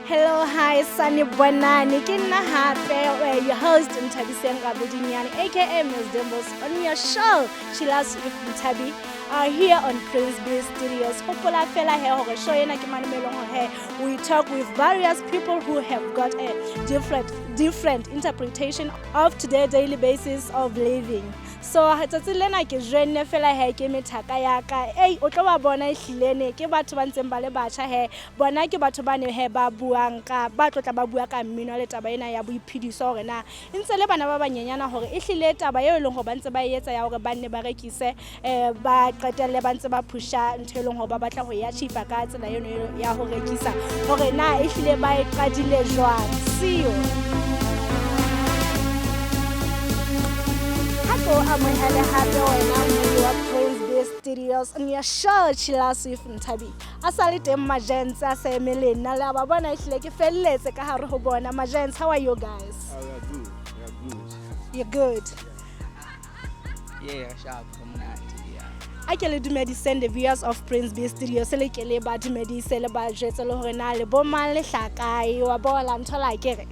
Hello, hi, sanibonani. Ke nna hape your host Nthabiseng Rabodinyane, aka Ms. Dimples, on your show Chillax with Nthabi, here on Prince B Studios. Hopola fela he hore show ena ke mane mo eleng hore he we talk with various people who have got a different interpretation of today daily basis of living. So tsatsi lena ke joinne fela he ke methaka ya ka. Ei, o tlo ba bona ehlilene ke batho ba ntseng ba le batjha he. Bona ke batho ba ne he ba buang ka ba tlotla ba bua ka mmino le taba ena ya boiphediso hore na e ntse le bana ba banyenyana hore ehlile taba eo e leng hore ba ntse ba e etsa ya hore ba nne ba rekise ba qetelle ba ntse ba pusha ntho e leng hore ba batla ho e achieve ka tsela eno ya ho rekisa hore na ehlile ba e qadile jwang. See you. Ha ke o amohele hape wena mmodi wa Prince B Studios on your show Chillax with Nthabi. A sa le teng majents a sa eme le nna le a ba bona ehlile ke felletse ka hare ho bona. Majents, how are you guys? Oh, we are good. We are good. You're good. Yeah, sharp, monate, yeah. A ke le dumediseng the viewers of Prince B Studios, le ke le ba dumedise le ba jwetse le hore na le bo mang le hlakae wa bola ntho la ke re.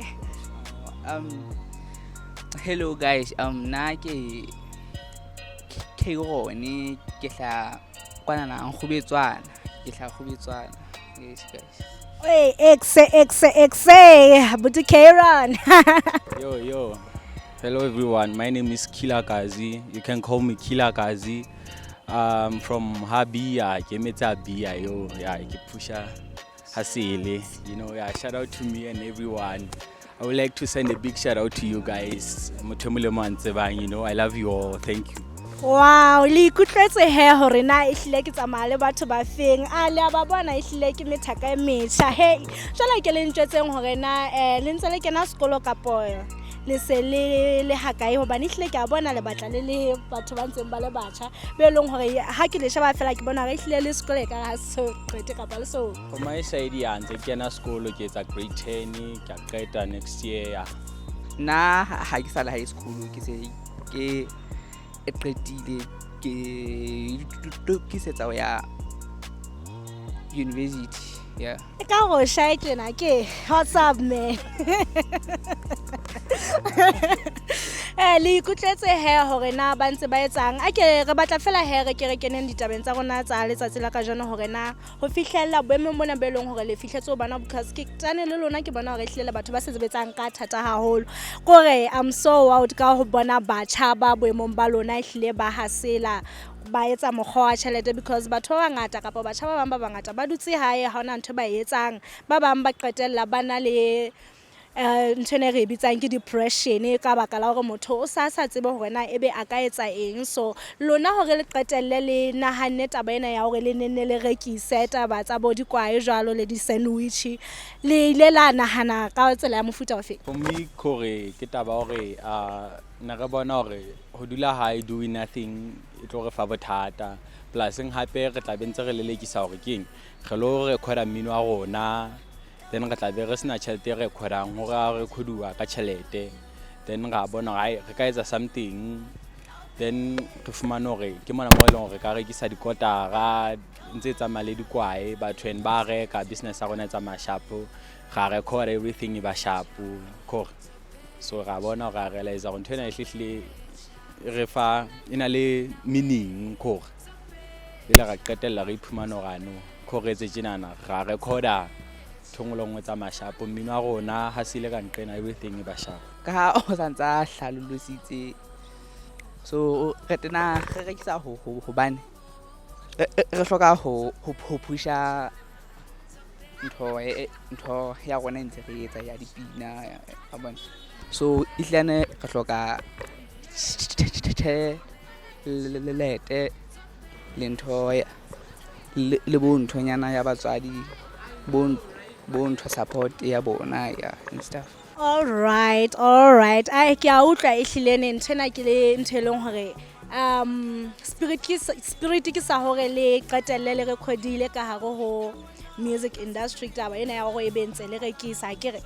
Hello guys, nna ke Keirone, ke hla kwana na Nkgubetswana, ke hla Kgubetswana. Yes guys. Hey, exe exe exe buti Keiron. Yo, yo. Hello everyone. My name is Killer Kazi. You can call me Killer Kazi. From Habia, ke metsa Bia yo. Yeah, ke pusha Hasele. Yeah, shout out to me and everyone. I would like to send a big shout out to you guys. Motho e mong le mong a ntsebang, I love you all. Thank you. Wow, le ikutlwetse he hore na ehlile ke tsamaya le batho ba feng. A le a ba bona ehlile ke methaka e metjha. Hey, jwale ke le ntjwetseng hore na le ntse le kena sekolo kapo le se le le hakae, hobane ehlile ke a bona le batla le le batho ba ntseng ba le batjha be leng hore ha ke le sheba fela ke bona hore ehlile le sekolo e ka ha so qete kapa le so. For my side, ya ntse ke kena sekolo, ke etsa grade 10, ke a qeta next year. Yeah. Nna ha ke sa le high school, ke se ke e qetile, ke itokisetsa ho ya university. Yeah. E ka go shy tjena ke what's up man. Le ikutlwetse he hore na ba ntse ba etsang. A ke re batla fela he re ke re keneng ditabeng tsa rona tsa letsatsi la kajeno hore na ho fihlella boemong bona bo e leng hore le fihletse ho bona, because ke tane le lona ke bona hore ehlile le batho ba sebetsang ka thata haholo. Kore I'm so wild ka ho bona batjha ba boemong ba lona ehlile ba hasela ba etsa mokgwa wa tjhelete, because batho ba bangata kapa batjha ba bang ba bangata ba dutse hae ha hona ntho ba e etsang. Ba bang ba qetella ba na le ntho ena e re e bitsang ke depression ka baka la hore motho o sa sa tsebe hore na ebe a ka etsa eng. So lona hore le qetelle le nahanne taba ena ya hore le nenne le rekise taba tsa bo dikwae jwalo le di-sandwich, le ile la nahana ka tsela ya mofuta ofe? For me, kore ke taba hore ne re bona hore ho dula hae doing nothing e tlo re fa bothata. Plus hape re tla be ntse re lelekisa hore keng re lo recorda mmino wa rona, then re tla be re sena tjhelete e recordang hore a recorduwa ka tjhelete. Then ra bona hore ai re ka etsa something, then re fumane hore ke mona mo e leng hore re ka rekisa dikotara ntse e tsamaya le dikwae, batho and ba reka, business ya rona e tsamaya sharp, ra record everything e ba sharp kore. So ra bona hore ra realize hore ntho ena e hlile re fa e na le meaning kore. Ile ra qetella re iphumana hore ano kore etse tjenana ra recorda ntho e nngwe le nngwe tsamaya sharp, mmino wa rona ha se ile ka nqena everything e ba sharp. Ka ha o santsa hlalositse, so re tena re rekisa hobane re hloka ho pusha ntho ya rona e ntse re etsa ya dipina, wa bona. So ehlane re hloka tjhelete le ntho le bo nthonyana ya batswadi, bo ntho support ya bona, yeah, and stuff. All right, all right. Ai ke a utlwa ehlile ne ntho ena ke le ntho e leng hore spirit ke sa hore le qetelle le recordile ka hare ho music industry taba ena ya hore e be ntse le rekisa akere.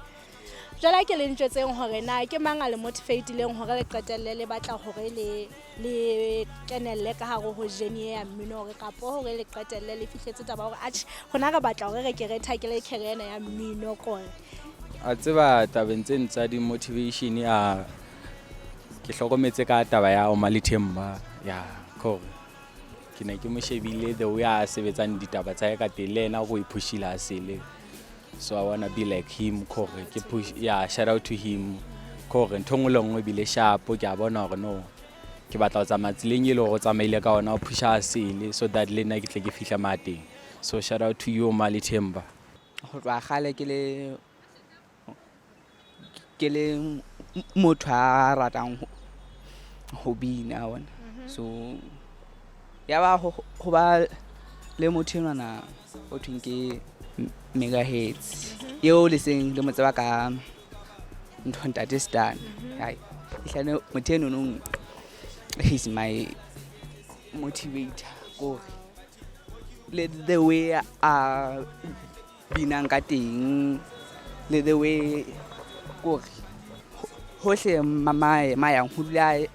Jwale ke le ntjwetseng hore na ke mang a le motivatileng hore le qetelle le batla hore le kenelle ka hare ho journey ya mmino, hore kapo hore le qetelle le fihletse taba hore atjhe, rona re batla hore re ke re thakele career ena ya mmino kore. A tseba tabeng tse tsa di-motivation, a ke hlokometse ka taba ya Omali Themba, ya kore ke ne ke mo shebile the way a sebetsang ditaba tsa hae ka teng, le yena o e pushile a sele. So I wanna be like him, kore ke push. Yeah, shout out to him, kore ntho e nngwe le nngwe ebile sharp. Ke a bona hore no, ke batla ho tsamaya tseleng e le hore o tsamaile ka ona, o pusha a sele, so that le nna ke tle ke fihle mateng. So shout out to you, Omali Themba. Ho tloha kgale ke le motho a ratang ho bina wa bona. So ya ba ho ba le motho enwana o thweng ke Megahertz, eo le seng le mo tseba ka ntho Ntate Stan. Hai, ehlane motho eno, he's my motivator, kore le the way a binang ka teng, le the way kore hohle ma yang ho dula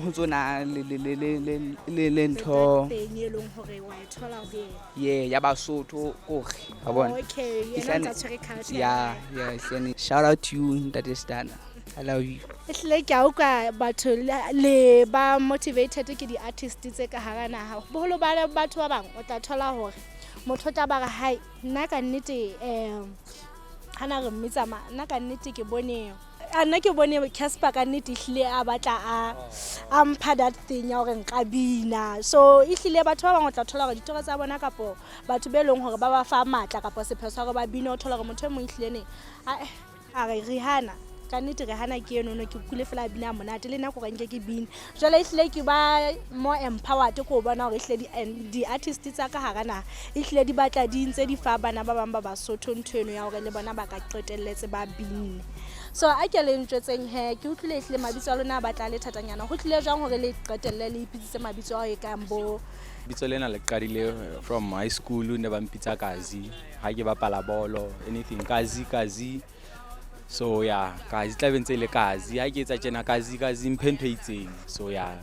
ho tsona le ntho teng e leng hore wa e thola ho yena. Ye ya Basotho, kore wa bona. Okay, yena o ntsa tshwere culture. Yeah, ehlane shout out to you, Ntate Stana, I love you. Ehlile ke a utlwa batho le ba motivated ke di-artist tse ka hara naha. Boholo ba batho ba bang, o tla thola hore motho o tla ba re, hai, nna ka nnete, hana re mmitsa ma, nna ka nnete ke bone, a nna ke bone Casper, ka nnete ehlile a batla a mpha that thing ya hore nka bina. So ehlile batho ba bang o tla thola hore ditoro tsa bona kapo batho be leng hore ba ba fa matla kapo sepheo sa hore ba bine, o thola hore motho e mong ehlile ne a re Rihanna, ka nnete Rihanna ke enono, ke kule fela a bina monate, le nna kore nke ke bine. Jwale ehlile ke ba more empowered ko bona hore ehlile di-artist tsa ka hara naha ehlile di batla di ntse di fa bana ba bang ba Basotho ntho eno ya hore le bona ba ka qetelletse ba binne. So a ke le ntjwetseng he, ke utlwile ehlile mabitso a lona a batla a le thatanyana. Ho tlile jwang hore le qetelle le ipitsitse mabitso ao e kang bo? Bitso lena le qadile from high school. Ne ba mpitsa Kazi ha ke bapala bolo, anything Kazi, Kazi. So yeah, Kazi tla be ntse e le Kazi ha ke etsa tjena, Kazi, Kazi, mphe ntho e itseng. So yeah,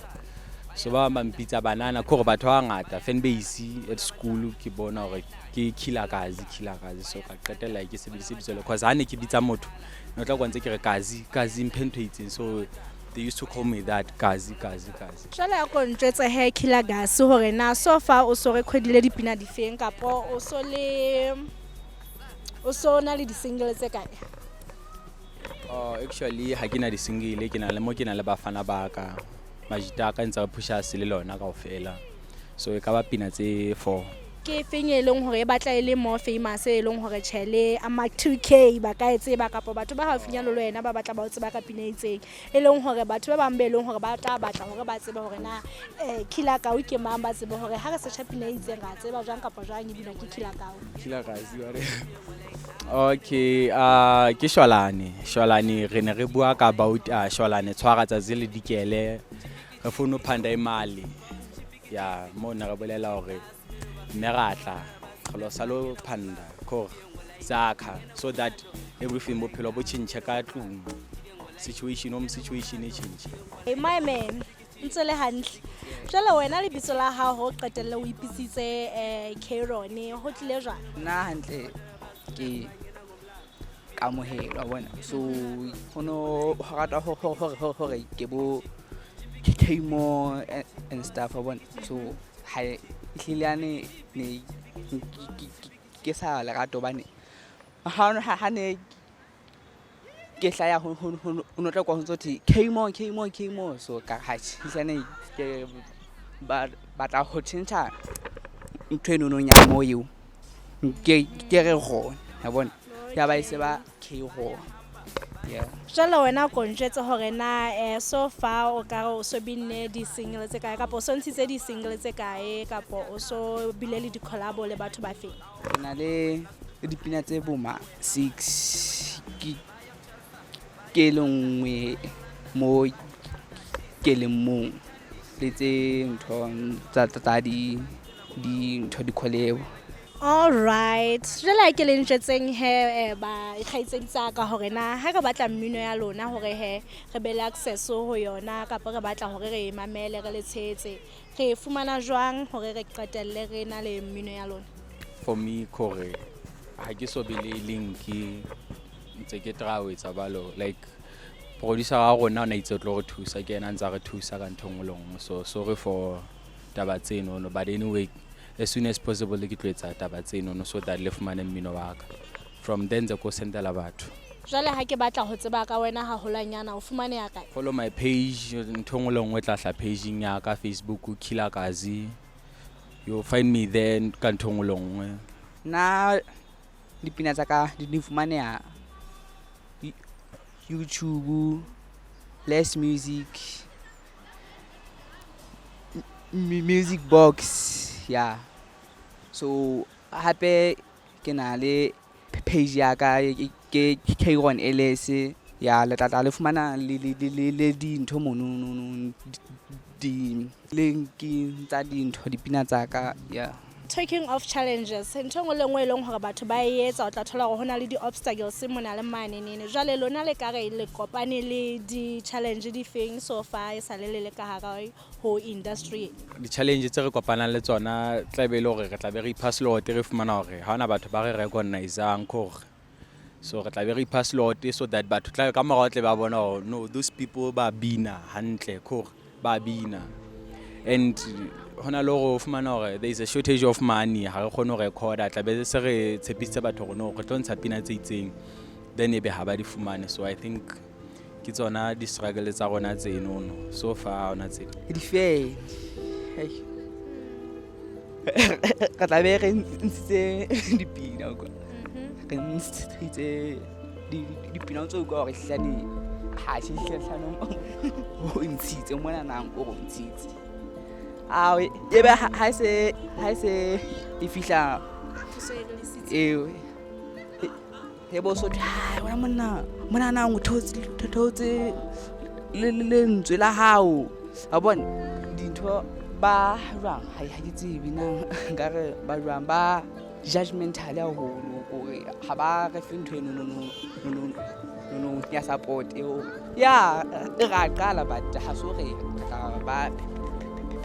so ba bang ba mpitsa banana, ke hore batho ba bangata, fan base at school, ke bona hore ke Killer Kazi, Killer Kazi. So ka qetella ke sebedise bitso le, cause ha ne ke bitsa motho, ne o tla kwa ntse ke re Kazi, Kazi, mphe ntho e itseng. So they used to call me that, Kazi, Kazi, Kazi. Jwale a ko ntjwetse he, Killer Gas, hore na so far o so recordile dipina difeng, kapo o so le o so na le di-single tse kae? Oh, actually ha ke na di-single, ke na le mo, ke na le bafana ba ka, majita a ka, ntse re pusha se le lona kaofela. So e ka ba pina tse four. Ke efeng e leng hore e batla e le more famous, e leng hore tjhe, le ama 2K ba ka e tseba, kapa batho ba haufinyana le wena ba batla ba o tseba ka pina e itseng, e leng hore batho ba bang be leng hore ba tla batla hore ba tsebe hore na Killer Kau ke mang, ba tsebe hore ha re searcha pina e itseng, ra tseba jwang kapa jwang e binwa ke Killer Kau? Killer Kazi wa re. Okay, ke Shwalane. Shwalane re ne re bua ka about Shwalane tshwara tsatsi le dikele, re fono phanda imali. Ya, mo ne re bolela hore mme ra tla re lo sa lo phanda kore sakha, so that everything bophelo bo tjhentjhe ka tlung, situation, home situation e tjhentjhe. Hey, my man, ntse le hantle. Jwale wena lebitso la hao ho qetelle o ipitsitse Caron, ho tlile jwang? Nna hantle ke kamohelo wa bona. So ho no ho rata hore ke bo K-mo and stuff wa bona. So ha ehlile yane ne ke sa lerato, hobane ha ne ke hlaya ho no tla kwa ho ntso thwe K-mo, K-mo, K-mo. So ka ha ehlile ke ba batla ho tjhentjha ntho eno nong ya mo eo, ke re rona ya bona, ya ba e se ba K rona, yeah. Jwale wena ko ntjwetse hore na so far o ka re o so binne di-single tse kae, kapa o so ntshitse di-single tse kae, kapo o so bile le di-collabo le batho ba feng? Ke na le dipina tse boma six, ke le nngwe mo ke leng mong, le tse ntho tsa di ntho di-collabo. All right, jwale ha ke le ntjwetseng he, ba kgaitsedi tsa ka, hore na ha re batla mmino ya lona hore he re be le access ho yona, kapa re batla hore re e mamele, re le tshehetse, re e fumana jwang hore re qetelle re na le mmino ya lona? For me, kore ha ke so be le link, ntse ke try ho etsa balo. Like producer wa rona o na itse o tlo re thusa, ke yena a ntsa re thusa ka ntho e nngwe le nngwe. So sorry for taba tsenono, but anyway, as soon as possible ke tlo etsa taba tsenono so that le fumane mmino wa ka. From there ntse ko sendela batho. Jwale ha ke batla ho tseba ka wena haholwanyana, o fumaneha kae? Follow my page, ntho e nngwe le nngwe e tla hla pageng ya ka, Facebook, Killer Kazi. You'll find me there ka ntho e nngwe le nngwe. Nna dipina tsa ka di fumaneha YouTube, Les Music, Music Box, yeah. So hape ke na le page ya ka, ke Kron LS, ya. Le tla tla le fumana le dintho mono, di link tsa dintho, dipina tsa ka, yeah. Talking of challenges, ntho e nngwe le nngwe e leng hore batho ba e etsa, o tla thola hore ho na le di-obstacles mona le mane nene. Jwale lona le ka re le kopane le di-challenge di feng so far e sa le le le ka hara ho industry? Di-challenge tse re kopanang le tsona tla be e le hore re tla be re ipha slot, re fumana hore ha hona batho ba re recognizang kore. So re tla be re ipha slot so that batho tla ka morao tle ba bona hore no, those people ba bina hantle, kore ba bina. And hona le hore o fumana hore there is a shortage of money, ha re kgone ho recorda. Tla be se re tshepisitse batho hore no, re tlo ntsha pina tse itseng, then ebe ha ba di fumane. So I think ke tsona di-struggle tsa rona tsenono. So far ha hona tse. Di-fan, hei, re tla be re ntshitse dipina kwa, re ntshitse dipina tse utlwa hore hlane ha se hlano o ntshitse mona nang o re o ntshitse. Ao, ebe ha se e fihla eo he bo so thwe, "Hai, wena monna mona nang o theotse lentswe la hao." A bona dintho ba jwang, ha ke tsebe na nkare ba jwang, ba judgmental haholo, kore ha ba re fe ntho eno no ya support eo ya e ra qala, but ha so re tla ba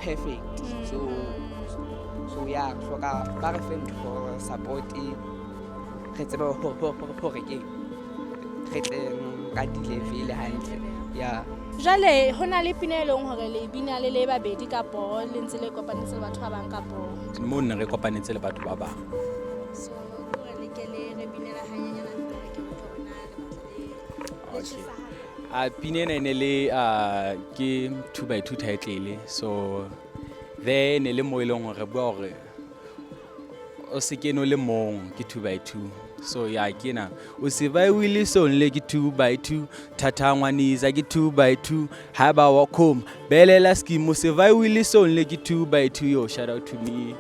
perfect. So ya, re hloka ba re fe ntho, support, re tsebe hore ke re tle ka di-level hantle, ya. Jwale ho na le pina e leng hore le bina le le babedi, kapo le ntse le kopanetse le batho ba bang, kapo? Mo nne re kopanetse le batho ba bang. So kore le ke le re binela hanyenyana fela, ke utlwe hore na le batla le tjhesa hape. A pina ena e ne le ke 2 by 2 title. So there ne le mo e leng hore re bua hore o se kene o le mong, ke 2 by 2. So ya, ke na o survive sonle, ke 2 by 2, thatha ngwanisa, ke 2 by 2, ha ba wa khoma belela scheme, o survive sonle, ke 2 by 2. Yo, shout out to me,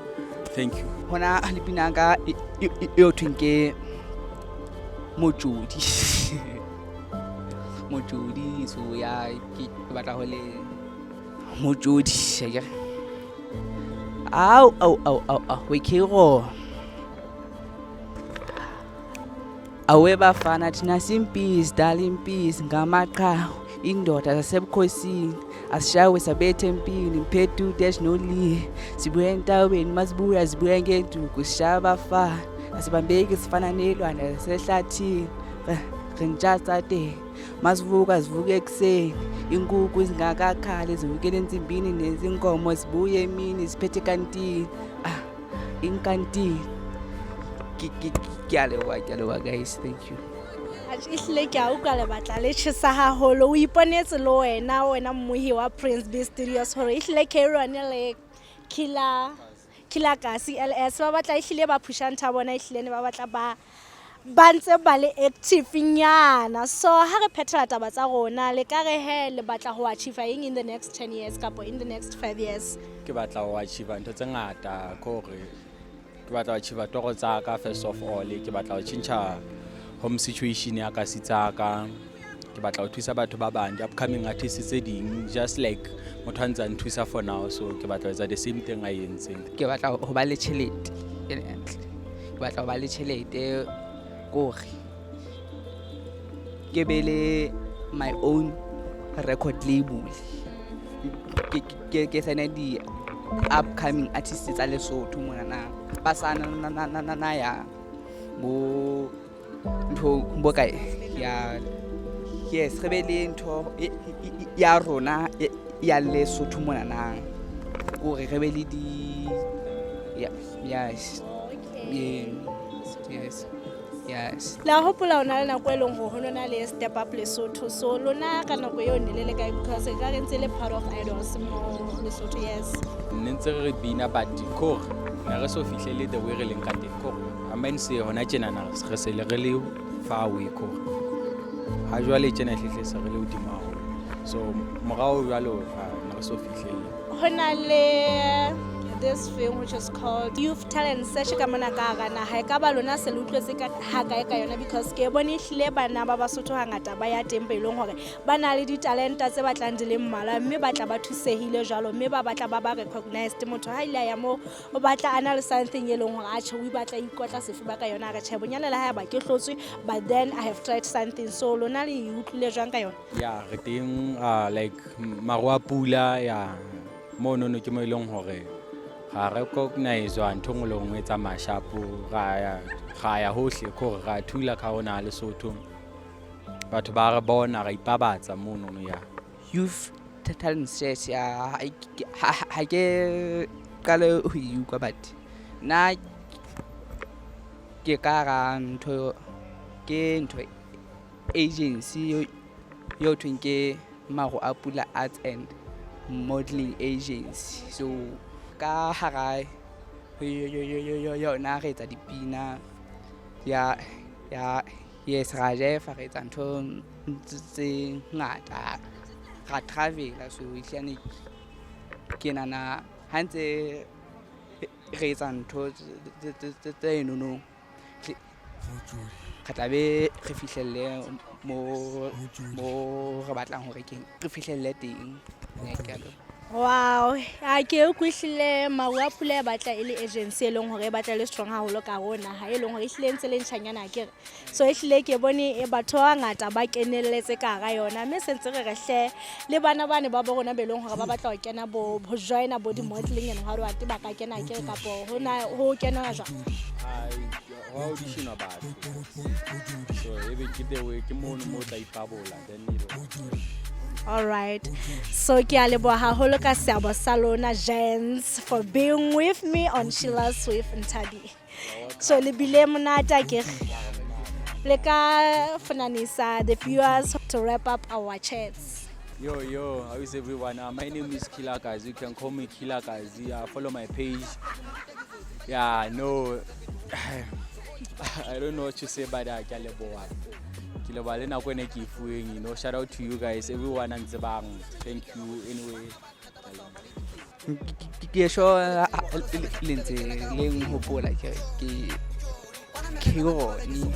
thank you. Hona le pina ka e thweng ke Motjodi, Motjodi. So ya, ke batla ho le Motjodi akere. Au au au au au, we kero awe bafana, thina simpisi dala impisi ngamaqhawe, indoda zasebukhosini, asishawe sabethe empini, mphethu dash noli, sibuya entabeni, masibuya zibuya ngenduku, sishaya abafana, asibambeki, sifana nelwandle zasehlathini, rintshatsate, masivuka sivuke ekuseni, inkukhu zingakakhali zivukele ensimbini, nezinkomo zibuye emini ziphethe kantini, ah, inkantini. Ke a leboha, ke a leboha guys, thank you. Atjhe, ehlile ke a utlwa le batla le tjhesa haholo. O iponetse le wena mmohi wa Prince B Studios hore ehlile Kron le Killer Kasi LS ba batla ehlile ba pusha ntho ya bona, ehlile ne ba batla ba ntse ba le active nyana. So ha re phethela taba tsa rona, le ka re he le batla ho achieve eng in the next 10 years kapo in the next 5 years? Ke batla ho achieve ntho tse ngata, ke hore ke batla ho achieve toro tsa ka. First of all, ke batla ho tjhentjha home situation ya ka, tsa ka. Ke batla ho thusa batho ba bang, di-upcoming artists tse ding, just like motho a ntse a nthusa for now. So ke batla ho etsa the same thing a e entseng. Ke batla ho ba le tjhelete e ntle. Ke batla ho ba le tjhelete kore ke be le my own record label. Ke sign di upcoming artists tsa Lesotho monana ba sa na ya bo ntho bo kae ya. Yes, re be le ntho ya rona ya Lesotho monana, kore re be le di yes. Yes. La hopola o na le nako e leng hore ho nona le Step Up Lesotho, so lona ka nako eo ne le le kae? Because e ka re ntse le part of Idols mo Lesotho, yes. Ne ntse re bina, but kore ne re so fihlele the way re leng ka teng. Kore I mean, se hona tjenana re se le re le far away. Kore ha jwale tjena hlehle se re le hodimo haholo, so morao jwalo ne re so fihlelle. Ho na le this thing which is called Youth Talent Search ka mona ka hara naha. E ka ba lona se le utlwetse ka ha kae ka yona? Because ke bone ehlile bana ba Basotho hangata ba ya teng, ba e leng hore ba na le ditalenta tse batlang di le mmalwa, mme ba tla ba thusehile jwalo, mme ba batla ba ba recognized. Motho ha ile a ya moo, o batla a na le something e leng hore atjhe, o batla ikotla sefuba ka yona, a re tjhe, bonyane le ha ba ke hlotswe, but then I have tried something. So lona le e utlwile jwang ka yona? Ya, re teng, like maru a pula ya monono, ke mo e leng hore ra recognizewa, ntho engwe le nngwe e tsamaya sharp. Ra ya hohle, kore ra thula ka hona Lesotho, batho ba re bona, ra ipabatsa monono ya. Youth Talent Search ya, ha ke qale ho e utlwa, but nna ke ka ra ntho ke ntho agency yo thweng ke Maru a Pula Arts and Modeling Agency. So ka hara yona re etsa dipina ya, yes, ra jefa, re etsa ntho tse ngata, ra travela. So ehlane ke nana ha ntse re etsa ntho tse nono, re tla be re fihlelle mo re batlang hore keng re fihlelle teng. Ke a leboha. Wow, a ke utlwihlile. Maru a Pula e batla e le agency e leng hore e batla e le strong haholo ka hare ho naha, e leng hore ehlile ntse le ntjhanyana akere. So ehlile ke bone e batho ba bangata ba kenelletse ka hara yona, mme se ntse re re hle le bana bane ba bo rona be leng hore ba batla ho kena bo ho joina bo di-modeling and what what, ba ka kena akere, kapo ho na ho kenwa jwang? Ho auditionwa batho, so ebe ke the way ke mono mo o tla ipabola, then ebe. All right. So ke a leboha haholo ka seabo sa lona, gents, for being with me on Sheila's with Nthabi. So le bile monate akere. Le ka funanisa the viewers to wrap up our chats. Yo, yo, how is everyone? My name is Killer Kazi. You can call me Killer Kazi. Follow my page. Yeah, no, I don't know what to say, but ke a leboha. Ke leboha le nako ena ke e fuweng. Shout out to you guys, everyone a ntsebang. Thank you anyway. Ke sure le ntse le nhopola, ke Keroni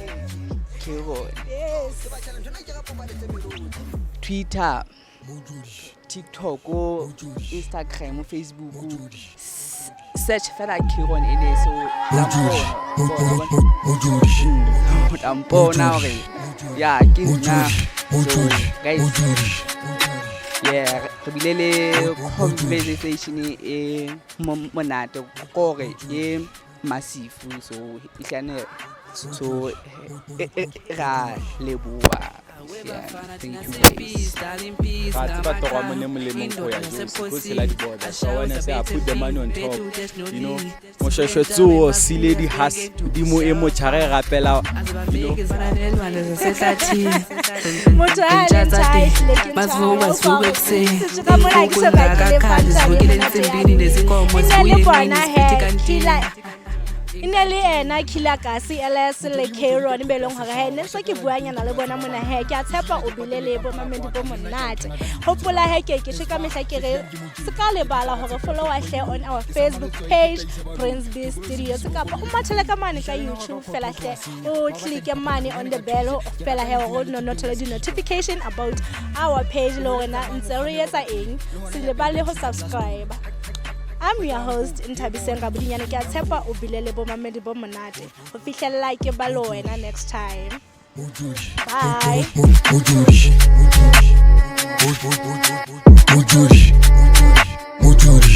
Keroni. Twitter, TikTok, Instagram, Facebook, search fela Keron e le so o tla mpona hore ya ke nna. So guys, yeah, re bile le conversation e monate kore e massive, so ihlane, so ra leboha. Yeah, thank you guys. Ra tseba toro ya mone molemong go ya Josi, ko tshela di-border. So I wanna say I put the money on top. Moshweshwe tsoho siledi has dimo e motjha re rapela. Motho ha le ntho ha ehlile ke ntho Basivuka ha sivuke ekuseni. Setswe ka mona ke soka ke le Inkukhu zivukile ensimbini nezinkomo E ne zibuye le emini bona ziphethe he kantini. Killer e ne le ena Killer Kasi LS le Keron be leng hore he ne ntse ke buanyana le bona mona. He ke a tshepa o bile le bo mamedi bo monate. Hopola he ke tjho ka mehla, ke re se ka lebala hore follow hle on our Facebook page, Prince B Studios, kapa o mathele ka mane ka YouTube fela hle, o click mane on the bell fela he hore o no thole di-notification about our page le hore na ntse re etsa eng. Se lebale ho subscribe. I'm your host Nthabiseng Rabodinyane. Ke a tshepa o bile le bomamedi bo monate. Ho fihlella ke ba le wena next time. Bye. Mojodi, Mojodi, Mojodi, Mojodi.